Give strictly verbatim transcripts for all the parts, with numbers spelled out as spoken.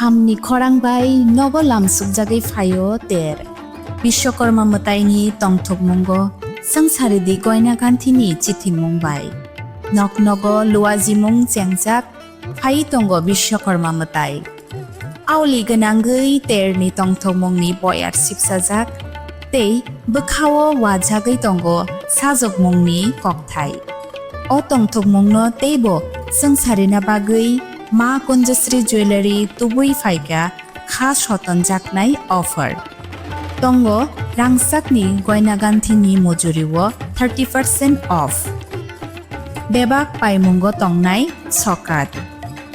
Hamni khorang bai nogo lamsukjagwi phaio ter. Bishwakarma mwtaini tongthokmungo swngcharidi Goina Ganthini chithimung bai. Nok nogo luajimung chengjak phai tongo Bishwakarma mwtai. Auli gwnangwi terni tongthokmungni boyar sipsajak tei bwkhao wajagwi tongo sajokmungni kokthai. O tongthokmungno teibo swngcharina bagwi Ma Kunjasri Jewellery tubui phaikha kha sotonjaknai offer. Tongo rangchakni Goina Ganthini mujurio thirty percent off. Bebak paimungo tongnai sokat.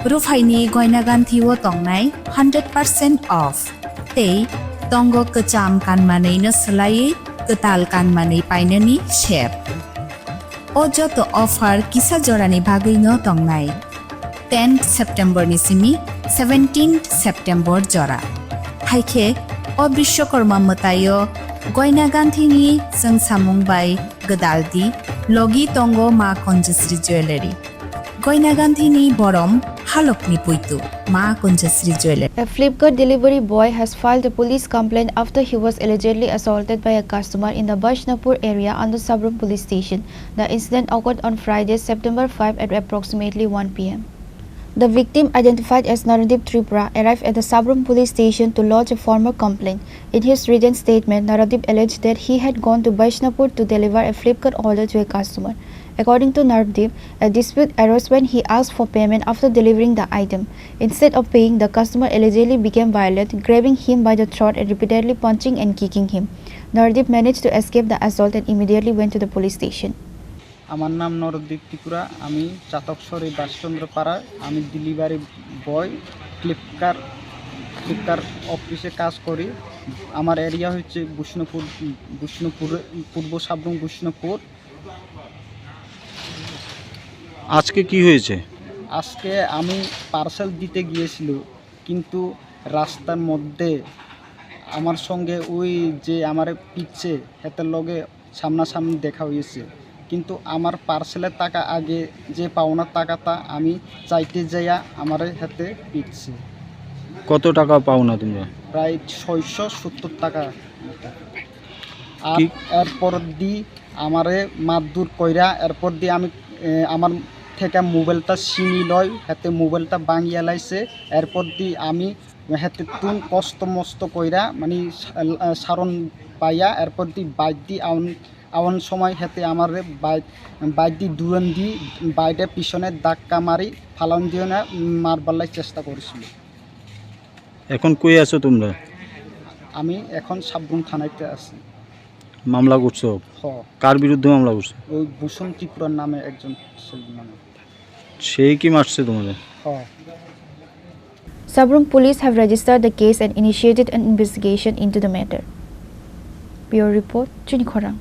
Ruphaini Goina Ganthio tongnai hundred percent off. Tei tongo kwcham kanmanwino swlaiwi kwtal kanmanwi painani sep. O joto offer kisa jorani bagwino tongnai, tenth September ni simi seventeenth September jora. Hai khe o Bishwakarma mwtaio Goina Ganthini chwngsamung bai gwdal di logi tongo Ma Kunjasri Jewellery. Goina Ganthini borom halokni puitu Ma Kunjasri Jewellery. A Flipkart delivery boy has filed a police complaint after he was allegedly assaulted by a customer in the Vaishnavpur area under Sabrum Police Station. The incident occurred on Friday, September five at approximately one p m. The victim, identified as Naradip Tripura, arrived at the Sabrum Police Station to lodge a formal complaint. In his written statement, Naradip alleged that he had gone to Vaishnavpur to deliver a Flipkart order to a customer. According to Naradip, a dispute arose when he asked for payment after delivering the item. Instead of paying, the customer allegedly became violent, grabbing him by the throat and repeatedly punching and kicking him. Naradip managed to escape the assault and immediately went to the police station. আমার নাম নরদ্বীপ ত্রিপুরা, আমি চাতকসরি বাসচন্দ্র পাড়ায়, আমি delivery boy, Flipkart, Flipkart অফিসে কাজ করি। আমার এরিয়া হচ্ছে বিষ্ণুপুর, বিষ্ণুপুর, পূর্ব সাবরুম বিষ্ণুপুর। আজকে কি হয়েছে? আজকে আমি পার্সেল দিতে গিয়েছিল, কিন্তু রাস্তার মধ্যে আমার সঙ্গে ওই যে আমার পিচ্ছে হেতার লগে সামনাসামনি দেখা হয়েছে, কিন্তু আমার পার্সেলের টাকা আগে যে পাওনার টাকাটা আমি চাইতে যাইয়া আমারে হেতে পিটছে। কত টাকা পাওনা তোমরা? প্রায় ছয়শো সত্তর টাকা। আর কি? এরপর দি আমারে মারধর কইরা, এরপর দি আমি, এ, আমার থেকে মোবাইলটা ছিনি লয়, হাতে মোবাইলটা ভাঙিয়া লাইছে। এরপর দি আমি হাতে তুন কষ্ট মষ্ট কইরা, মানে, সা-, সারন পাইয়া, এরপর দি বাইক দি আউন, আউন সময় হাতে আমারে বাইক, বাইক দি দুরন দি বাইরে পিছনে ধাক্কা মারি ফালান দিও না, মারবার লাই চেষ্টা করেছিল। এখন কই আছো তোমরা? আমি এখন সাবরুম থানাতে আছি। মামলা করছো? হ। কার বিরুদ্ধে মামলা করছো? ওই ভূষণ ত্রিপুরার নামে একজন ছেলের নামে। সেই কি মারছে তোমাদের? হ। Sabrum police have registered the case and initiated an investigation into the matter. Bureau report, Chini Khorang.